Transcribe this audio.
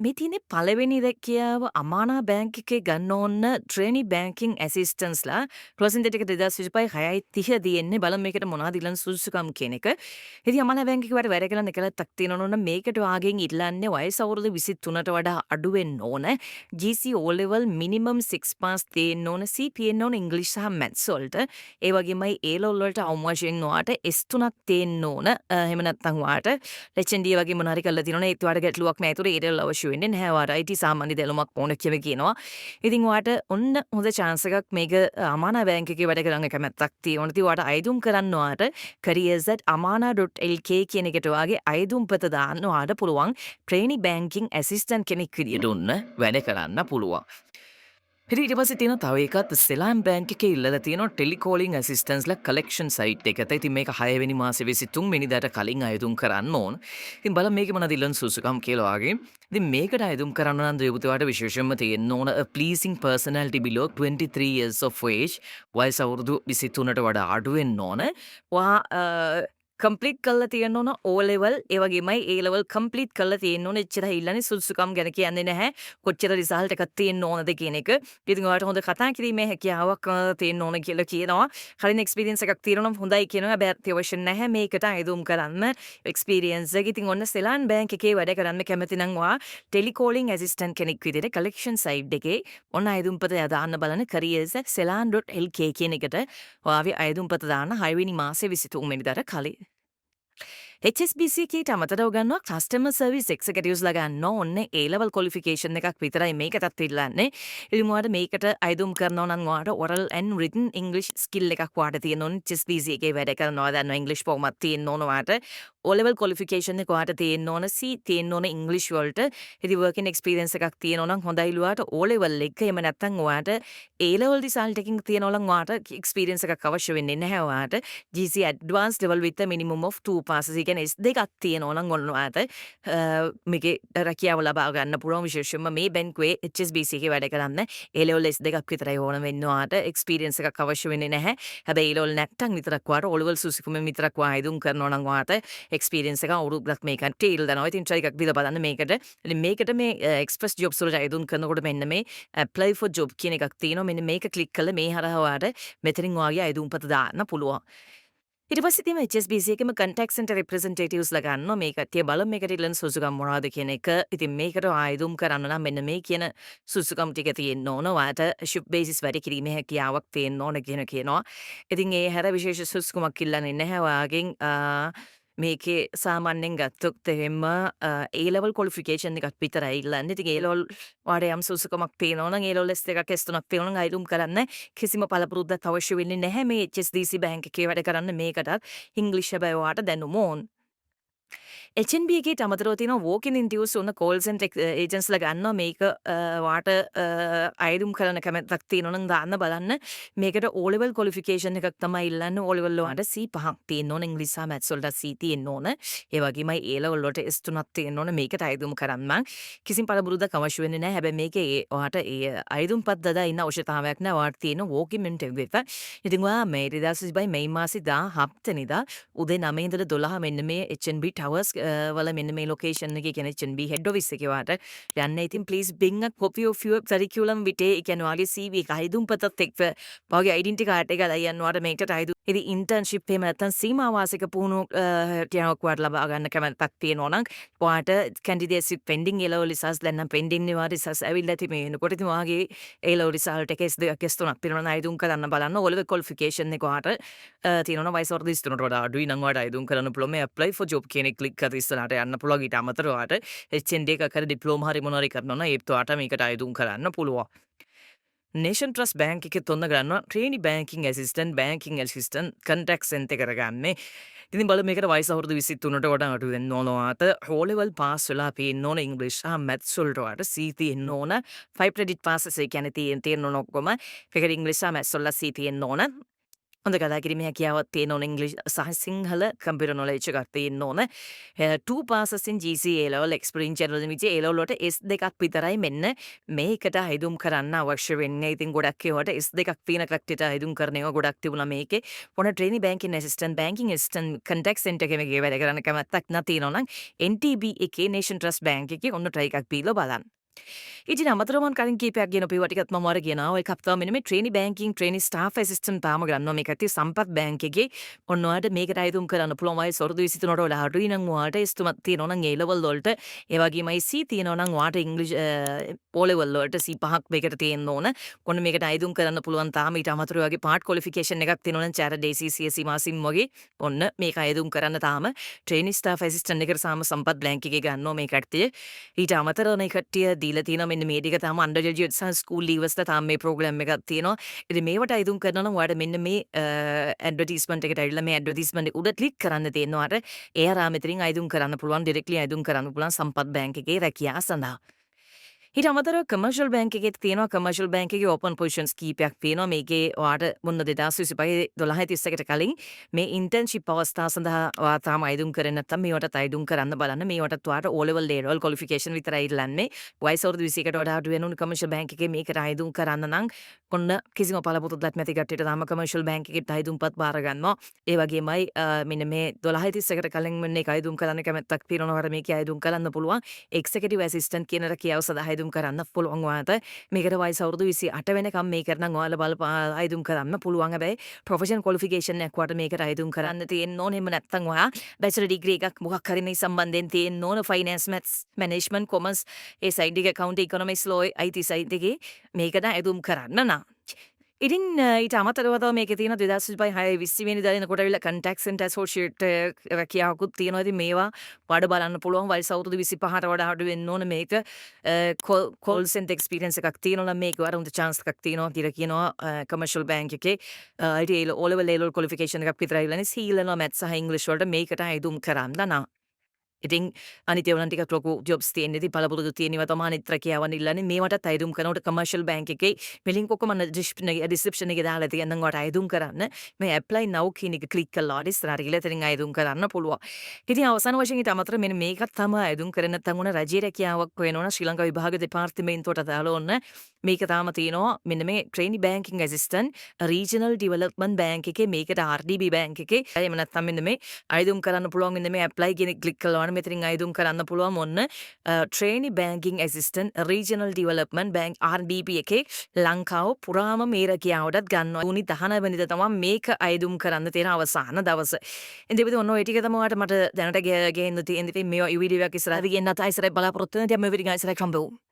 මේ තියෙන්නේ පළවෙනි රැකියාව. අමානා බැංක් එකේ ගන්න ඕන ට්‍රේනි බැංකින් ඇසිස්ටන්ට්ස්ලා. ක්ලෝසින් ඩේට් එක 2025 6:30 තියෙන්නේ. බලමු මේකට මොනවද ඉල්ලන සුදුසුකම් කියන එක. ඉතින් අමානා බැංක් එකේ වැඩ කරන්න කැමැත්තක් තියෙනවා නම් මේකට ඔයාගෙන් ඉල්ලන්නේ වයස අවුරුදු 23ට වඩා අඩු වෙන්න ඕන. GC O level minimum 6 pass තියෙන්න ඕන. C තියෙන්න ඕන ඉංග්‍රීසි සහ මැත්ස් වලට. ඒ වගේමයි A level වලට අවම වශයෙන් ඔයාට S තුනක් තියෙන්න ඕන. එහෙම නැත්නම් ඔයාට HND වගේ මොන හරි කරලා තියෙනවනේ, ඒත් ඔයාට ගැටලුවක් නෑ. ඒතර A level අවශ්‍ය වෙන්නේ නැහැ. ඔයාට IT සාමාන්‍ය දැනුමක් ඕන කියලා කියනවා. ඉතින් ඔයාට ඔන්න හොඳ චාන්ස් එකක් මේක. අමානා බැංක් එකේ වැඩ කරන්න කැමැත්තක් තියෙනවා. ඉතින් ඔයාට අයදුම් කරන්න ඔයාට careers@amana.lk කියන එකට ඔයාගේ අයදුම් පත දාන්න. ඔයාට පුළුවන් ට්‍රේනි බැංකින් ඇසිස්ටන්ට් කෙනෙක් විදියට ඔන්න වැඩ කරන්න පුළුවන්. ඉතින් ඊට පස්සේ තියෙනවා තව එකක්. සෙලාන් බැංක් එකේ ඉල්ලලා තියෙනවා ටෙලිකෝලින් ඇසිස්ටන්ට්ස්ලා කලෙක්ෂන් සයිට් එකට. ඉතින් මේක 6 වෙනි මාසේ 23 වෙනිදාට කලින් අයදුම් කරන්න ඕන. ඉතින් බලමු මේකේ මොනවද ඉල්ලන සුදුසුකම් කියලා වගේ. ඉතින් මේකට අයදුම් කරන්න නම් දේවපුතයාට විශේෂයෙන්ම තියෙන්න ඕන a pleasing personality below 23 years of age. වයස අවුරුදු 23ට වඩා අඩු වෙන්න ඕන. ඔයා කම්ප්ලීට් කරලා තියෙන්න ඕන O level, ඒ වගේමයි A level complete කරලා තියෙන්න ඕන. එච්චරයි ඉල්ලන්නේ. සුදුසුකම් ගැන කියන්නේ නැහැ, කොච්චර රිසල්ට් එකක් තියෙන්න ඕනද කියන එක. ඉතින් ඔයාලට හොඳ කතා කිරීමේ හැකියාවක් තියෙන්න ඕන කියලා කියනවා. කලින් එක්ස්පීරියන්ස් එකක් තියෙනවා නම් හොඳයි කියනවා. හැබැයි අත්‍යවශ්‍ය නැහැ මේකට අයදුම් කරන්න එක්ස්පීරියන්ස් එක. ඉතින් ඔන්න සෙලාන් බැංක් එකේ වැඩ කරන්න කැමති නම් ඔයා ටෙලිකෝලින් ඇසිස්ටන්ට් කෙනෙක් විදිහට කලෙක්ෂන් සයිඩ් එකේ ඔන්න අයදුම් පත දාන්න බලන්න. careers@ceylon.lk කියන එකට ඔයාගේ අයදුම් පත දාන්න 6 වෙනි මාසේ 23 වෙනිදාට කලින්. HSBC එකේට අමතරව ගන්නවා කස්ටමර් සර්විස් එක්සිකියුටිව්ස්ලා ගන්නවා. ඔන්න A level qualification එකක් විතරයි මේකටත් ඉල්ලන්නේ. ඉතින් ඔයාලට මේකට අයදුම් කරනවා නම් ඔයාලට oral and written English skill එකක් ඔයාලට තියෙන්න ඕන. HSBC එකේ වැඩ කරනවා දන්නවා, English කොහොමද තියෙන්න ඕන ඔයාලට. O level qualification එක ඔයාලට තියෙන්න ඕන. C තියෙන්න ඕන English වලට. ඉතින් working experience එකක් තියෙනවා නම් හොඳයිලු ඔයාට O level එක. එහෙම නැත්නම් ඔයාට A level result එකකින් තියෙනවා නම් ඔයාට experience එකක් අවශ්‍ය වෙන්නේ නැහැ ඔයාට. GC advanced level with a minimum of 2 passes. ඒ කියන්නේ S දෙකක් තියෙනවා නම් ඔන්න ඔයාට මේකේ රැකියාව ලබා ගන්න පුළුවන්. විශේෂයෙන්ම මේ බැංකුවේ HSBC එකේ වැඩ කරන්න A level S දෙකක් විතරයි ඕන වෙන්නේ ඔයාට. එක්ස්පීරියන්ස් එකක් අවශ්‍ය වෙන්නේ නැහැ. හැබැයි A level නැත්තම් විතරක් ඔයාට O level සුසුකමෙන් විතරක් ඔයා අයදුම් කරනවා නම් ඔයාට එක්ස්පීරියන්ස් එක අවුරුද්දක් මේකට ඉල්ලනවා. ඉතින් try එකක් දීලා බලන්න මේකට. ඉතින් මේකට මේ එක්ස්ප්‍රස් ජොබ්ස් වලට අයදුම් කරනකොට මෙන්න මේ apply for job කියන එකක් තියෙනවා. මෙන්න මේක ක්ලික් කරලා මේ හරහා ඔයාට මෙතනින් ඔයාගේ අයදුම් පත දාන්න පුළුවන්. ඊට පස්සේ තියෙන HSBC එකේම contact center representatives ලා ගන්නවා. මේ කට්ටිය බලමු මේකට ඉල්ලන සුදුසුකම් මොනවද කියන එක. ඉතින් මේකට ආයුධම් කරන්න නම් මෙන්න මේ කියන සුදුසුකම් ටික තියෙන්න ඕන. ඔයාට shift basis වැඩ කිරීමේ හැකියාවක් තියෙන්න ඕන කියන කියනවා. ඉතින් ඒ හැර විශේෂ සුදුසුකමක් ඉල්ලන්නේ නැහැ ඔයාගෙන්. මේකේ සාමාන්‍යයෙන් ගත්තොත් එහෙම A level qualification එකක් විතරයි ඉල්ලන්නේ. ඉතින් A level ඔයාට යම් සුදුසුකමක් තියෙනවා නම්, A level S දෙකක් S තුනක් තියෙනවා නම් අයදුම් කරන්න කිසිම පළපුරුද්දක් අවශ්‍ය වෙන්නේ නැහැ මේ HSBC bank එකේ වැඩ කරන්න මේකටත්. ඉංග්‍රීසි හැබැයි ඔයාට දැනුම ඕන. HNB එකේට අමතරව තියෙනවා walk-in interviews. ඔන්න call center agents ලා ගන්නවා. මේක ඔයාට අයදුම් කරන කැමැත්තක් තියෙනවා නම් දාන්න බලන්න. මේකට O level qualification එකක් තමයි ඉල්ලන්නේ. O level ඔයාට C පහක් තියෙන්න ඕන. ඉංග්‍රීසි සහ මැත්ස් වලට C තියෙන්න ඕන. ඒ වගේමයි A level වලට S තුනක් තියෙන්න ඕන. මේකට අයදුම් කරන්න කිසිම පළපුරුද්දක් අවශ්‍ය වෙන්නේ නැහැ. හැබැයි මේකේ ඒ ඔයාට ඒ අයදුම් පත් දදා ඉන්න අවශ්‍යතාවයක් නැහැ. ඔයාට තියෙන walk-in interview එක. ඉතින් ඔයා මේ 2025 මැයි මාසේ 17 වෙනිදා උදේ 9 ඉඳලා 12 මෙන්න මේ HNB Towers වල මෙන්න මේ ලොකේෂන් එකේ, කියන්නේ HNB head office එකේ ඔයාට යන්න. ඉතින් please bring a copy of your curriculum vitae, ඒ කියන්නේ ඔයාගේ CV එක අයදුම් පතත් එක්ක ඔයාගේ ඩෙන්ටිටි කාඩ් එක අරන් යන්න ඔයාට මේකට අයදුම්. ඉතින් ඉන්ටර්න්ෂිප් එහෙම නැත්නම් සීමා වාසික පුහුණු ටිකක් ඔයාට ලබා ගන්න කැමැත්තක් තියෙනවා නම් ඔයාට candidates with pending A level results, දැන් නම් pending නේ, ඔයාට results ඇවිල්ලා ඇති මේ වෙනකොට. ඉතින් ඔයාගේ A level result එක S දෙකක් S තුනක් තියෙනවා නම් අයදුම් කරන්න බලන්න. O level qualification එක ඔයාට තියෙනවා නම්, වයස අවුරුදු 23ට වඩා අඩුයි නම් ඔයාට අයදුම් කරන්න පුළුවන්. මේ apply for job කියන එක ක්ලික් කරලා ඉස්සරහට යන්න පුළුවන්. ඊට අමතරව ඔයාට HND එකක් හරි ඩිප්ලෝමා හරි මොනවා හරි කරනවා නම් ඒත් ඔයාට මේකට අයදුම් කරන්න පුළුවන්. නේෂන් ට්‍රස්ට් බැංක් එකෙත් ඔන්න ගන්නවා trainee banking assistant, banking assistant, contact center කරගන්නේ. ඉතින් බලමු මේකට වයස අවුරුදු 23ට වඩා අඩු වෙන්න ඕන ඔයාට. O level pass වෙලා තියෙන්න ඕන. ඉංග්‍රීසි සහ මැත්ස් වලට ඔයාට C තියෙන්න ඕන. 5 credit passes ඒ කියන්නේ තියෙන්න ඕන ඔක්කොම. ඒකට ඉංග්‍රීසි සහ මැත්ස් වල C තියෙන්න ඕන. හොඳ කතා කිරීමේ හැකියාවක් තියෙන්න ඕන, ඉංග්‍රීසි සහ සිංහල කම්පියුටර් නොලෙජ් එකක් තියෙන්න ඕන. Two passes in GCE A level experience general විදිහේ A level වලට S දෙකක් විතරයි මෙන්න මේකට අයදුම් කරන්න අවශ්‍ය වෙන්නේ. ඉතින් ගොඩක් ඒවාට S දෙකක් තියෙන කට්ටියට අයදුම් කරන ඒවා ගොඩක් තිබුණා මේකේ. මොන trainee banking assistant, banking assistant, contact center එකේ මේකේ වැඩ කරන්න කැමැත්තක් නැතිනවා නම් NTB එකේ, Nation Trust Bank එකේ ඔන්න try එකක් දීලා බලන්න. ඉතින් අමතරව මම කලින් කීපයක් ගෙන ඒවා ටිකත් මම අර කියනවා. එකක් තමයි මෙන්න මේ trainee banking, trainee staff assistant තාම ගන්නවා මේ කට්ටිය සම්පත් බැංක් එකේ. ඔන්න ඔයාලට මේකට අයදුම් කරන්න පුළුවන්. වයස අවුරුදු 23ට වඩා අඩුයි නම් ඔයාලට, S තුනක් තියෙනවා නම් A level වලට, ඒ වගේමයි C තියෙනවා නම් ඔයාට ඉංග්‍රීසි O level වලට C පහක් මේකට තියෙන්න ඕන. ඔන්න මේකට අයදුම් කරන්න පුළුවන් තාම. ඊට අමතරව ඔයාගේ පාර්ට් ක්වොලිෆිකේෂන් එකක් තියෙනවා නම් චාටර්ඩ් ACCA, CIMA, සිම් වගේ, ඔන්න මේක අයදුම් කරන්න තාම. ට්‍රේනි ස්ටාෆ් ඇසිස්ටන්ට් එකට තාම සම්පත් බැංක් එකේ ගන්නවා මේ කට්ටිය. ඊට අමතරව මේ කට්ටිය දීලා තියෙනවා මෙන්න මේ ටික තාම. අන්ඩර් ග්‍රැජුවේට් සහ ස්කූල් ලීවර්ස්ලා තාම මේ ප්‍රෝග්‍රෑම් එකක් තියෙනවා. ඉතින් මේවට අයදුම් කරනවා නම් ඔයාලට මෙන්න මේ ඇඩ්වර්ටයිස්මන්ට් එකට ඇවිල්ලා මේ ඇඩ්වර්ටයිස්මන්ට් එක උඩ ක්ලික් කරන්න තියෙනවා. අර ඒ හරහා මෙතනින් අයදුම් කරන්න පුළුවන්, ඩිරෙක්ට්ලි අයදුම් කරන්න පුළුවන් සම්පත් බැංක් එකේ රැකියා සඳහා. ඊට අමතරව කමර්ෂල් බැංක් එකෙත් තියෙනවා. කමර්ෂල් බැංක් එකේ ඕපන් පොසිෂන්ස් කීපයක් තියෙනවා. මේකේ ඔයාට මොන්න 2025 12.31ට කලින් මේ ඉන්ටර්න්ෂිප් අවස්ථා සඳහා ඔයා තාම අයදුම් කරේ නැත්නම් මේවටත් අයදුම් කරන්න බලන්න. මේවටත් ඔයාට O level, A level qualification විතරයි ඉල්ලන්නේ. වයස අවුරුදු 21ට වඩා අඩු වෙන උන් කමර්ෂල් බැංක් එකේ මේකට අයදුම් කරන්න නම් ඔන්න කිසිම පළපුරුද්දක් නැති කට්ටියට තාම කමර්ෂල් බැංක් එකෙත් අයදුම්පත් බාර ගන්නවා. ඒ වගේමයි මෙන්න මේ 12.31ට කලින් මෙන්න ඒක අයදුම් කරන්න කැමැත්තක් තියෙනවා නම් මේකේ අයදුම් කරන්න පුළුවන්. එක්සිකියුටිව් ඇසිස්ටන්ට් කියන රැකියාව සඳහා අයදුම් කරන්න පුළුවන් ඔයාලට. මේකට වයස අවුරුදු 28 වෙනකම් මේකට නම් ඔයාලා බලපා අයදුම් කරන්න පුළුවන්. හැබැයි ප්‍රොෆෙෂනල් ක්වොලිෆිකේෂන් එකක් ඔයාලට මේකට අයදුම් කරන්න තියෙන්න ඕනේ. එහෙම නැත්නම් ඔයා බැචලර් ඩිග්‍රී එකක් මොකක් හරි මේ සම්බන්ධයෙන් තියෙන්න ඕන. ෆයිනෑන්ස්, මැත්ස්, මැනේජ්මන්ට්, කොමර්ස් ඒ සයිඩ් එක, ඇකවුන්ටිං, ඉකොනොමික්ස්, ලෝ, IT side එකේ මේකට අයදුම් කරන්න නම්. ඉතින් ඊට අමතරව තව මේකේ තියෙන 2025 6 20 වෙනිදා වෙනකොට ඇවිල්ලා කන්ටැක්ට් සෙන්ටර් ඇසෝසියේට් රැකියාවකුත් තියෙනවා. ඉතින් මේවා ඔයාලට බලන්න පුළුවන්. වයස අවුරුදු 25ට වඩා අඩු වෙන්න ඕන මේක. කෝල් සෙන්ටර් එක්ස්පීරියන්ස් එකක් තියෙනවා නම් මේක ඔයාලට හොඳ චාන්ස් එකක් තියෙනවා කියලා කියනවා කමර්ෂල් බැංක් එකේ. ඊට O level, A level qualification එකක් විතරයි ඉල්ලන්නේ. C ඉල්ලනවා මැත්ස් සහ ඉංග්‍රීසි වලට මේකට අයදුම් කරන්න නම්. ඉතින් අනිත් ඒවා නම් ටිකක් ලොකු ජොබ්ස් තියෙන. ඉතින් පළපුරුදු තියෙන ඒවා තමයි අනිත් රැකියාවන් ඉල්ලන්නේ. මේවටත් අයදුම් කරනකොට කමර්ෂල් බැංක් එකේ මේ ලින්ක් ඔක්කොම ඩිස්ක්‍රිප්ෂන් එකේ දාලා තියෙනවා ඔයාලට අයදුම් කරන්න. මේ ඇප්ලයි නව් කියන එක ක්ලික් කරලා ඔයාලට ඉස්සරහට ගිහලා එතනින් අයදුම් කරන්න පුළුවන්. ඉතින් අවසාන වශයෙන් ඊට අමතරව මෙන්න මේකත් තමයි අයදුම් කරන්න නැත්නම් ඕන රජයේ රැකියාවක් වෙනවා නම් ශ්‍රී ලංකා විභාග දෙපාර්තමේන්තුවට අදාළ ඔන්න මේක තාම තියෙනවා. මෙන්න මේ trainee banking assistant regional development bank එකේ මේකට, RDB bank එකේ. එහෙම නැත්නම් මෙන්න මේ අයදුම් කරන්න පුළුවන්. මෙන්න මේ ඇප්ලයි කියන එක ක්ලික් කළා නම් මෙතනින් අයදුම් කරන්න පුළුවන්. ඔන්න trainee banking assistant regional development bank RDB එකේ ලංකාව පුරාම මේ රැකියාවටත් ගන්නවා. ජූනි 19 වෙනිදා තමයි මේක අයදුම් කරන්න තියෙන අවසාන දවස. ඉතින් ඔන්න ඔය ටික තමයි ඔයාලට මට දැනට ගේන්න තියෙන්නේ. ඉතින් මේ වීඩියෝ එකක් ඉස්සරහට ගේන්නත් ආයෙ සැරයක් බලාපොරොත්තු වෙනවා. ඉතින් මේ වීඩියෝ එක ආයෙ සැරයක් හම්බෙමු.